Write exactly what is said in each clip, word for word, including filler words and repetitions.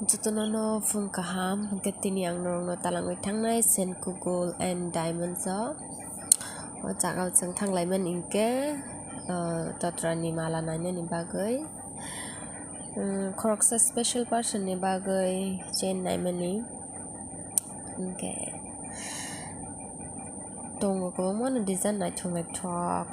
Jotono no phung kaham, hwnkhe tini ang norokno talangwi thangnai Senku Gold and Diamonds o. O jaga o chwng thanglaimani hinkhe, ah, totra ni mala nainani bagwi, um, khoroksa special person ni bagwi chain naimani hinkhe tongo kwbangma no design naithok naithok.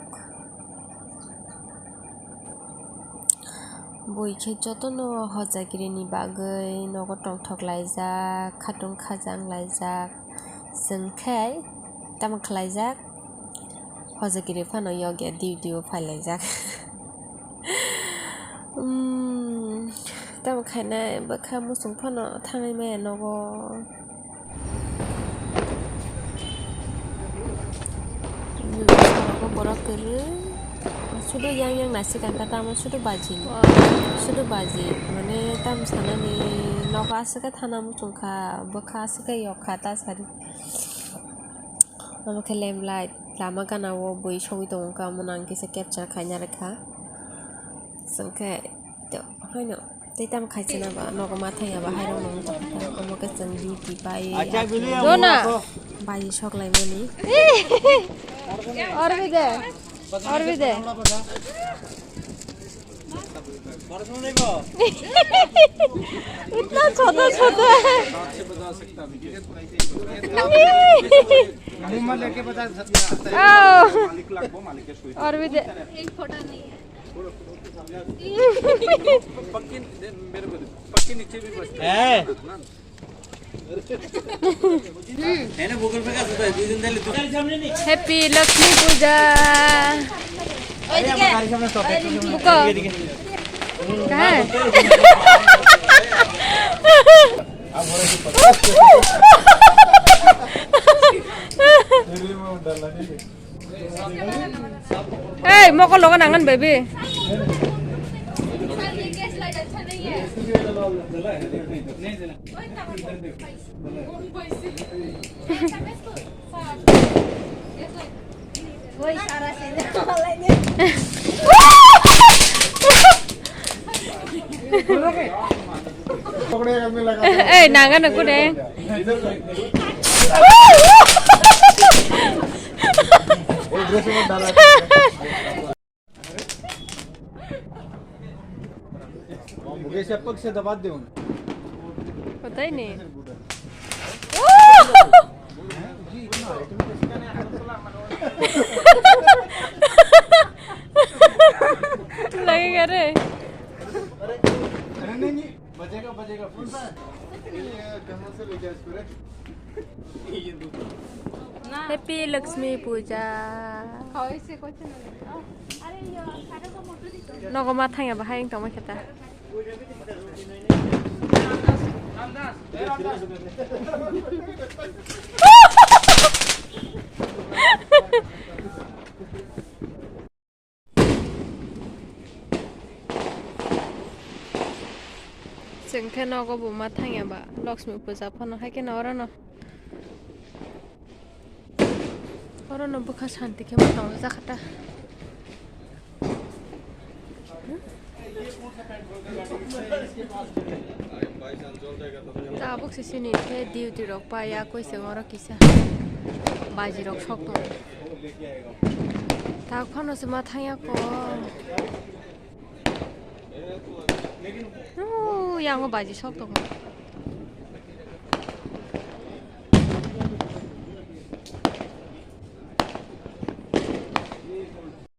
Bui khe jotono hojagiri ni bagwi nogo tongthok laijak, khatung khajang laijak, chwng khe tamo khlaijak, hojagiri phano yokya duty o phai laijak. Hmm, tamo khainai bwkha muchung phano thangwi maya nogo. Borok kwrwi sudu yang yang naisik ang kha, tamo sudu baji, sudu baji, mane tamo sanani nogo aswk khe thana muchung kha, bwkha aswk khe yok kha ta sari. Omo khe lamp light lama gana o bui sogwi tongo kha, omo nang kisa capture khaina rwkha. Chwng khe haino tei tamo khaisana ba nogo ma thangya ba hairok nang tongkha, omo khe chwng duty bai. Acha, bili Dona. Bai sok lai mani. Arbi de. Arbi de. Itna chota chota hai. मुंह में लेके बता सकता है। Oh. मालिक लगभग मालिक के सुई। Arbi de. पक्की, मेरे को दे। पक्की नीचे भी बस। है। है ना, Google पे का होता है, दो दिन पहले तो। Happy Lakshmi Puja। अरे, हमारे गाड़ी सामने stop है। बुको। ये देखिए। कहाँ है? आप बोलो कि पता है। Hey, mokol logo nangan, baby. Ei, nangan aku deh. Mukesh, पग से दबा दे उन्हें। पता ही नहीं। लगेगा रे। अरे नहीं, नहीं, बजेगा, बजेगा। कहाँ से लेके आया इसको रे? Happy Lakshmi Puja. Nogo ma thangya bahai wng tongma khe ta. Chwng khe nogo bo ma thangya ba Lakshmi puja phano, hai kheno orono, orono bwkha shanti khe ma tongo jakha ta. Tabuk se sini khe duty rok paiya, koi se oro kisa baji rok sok tongo. Tak phano se ma thangya ko. Uuu, yango baji sok tongo.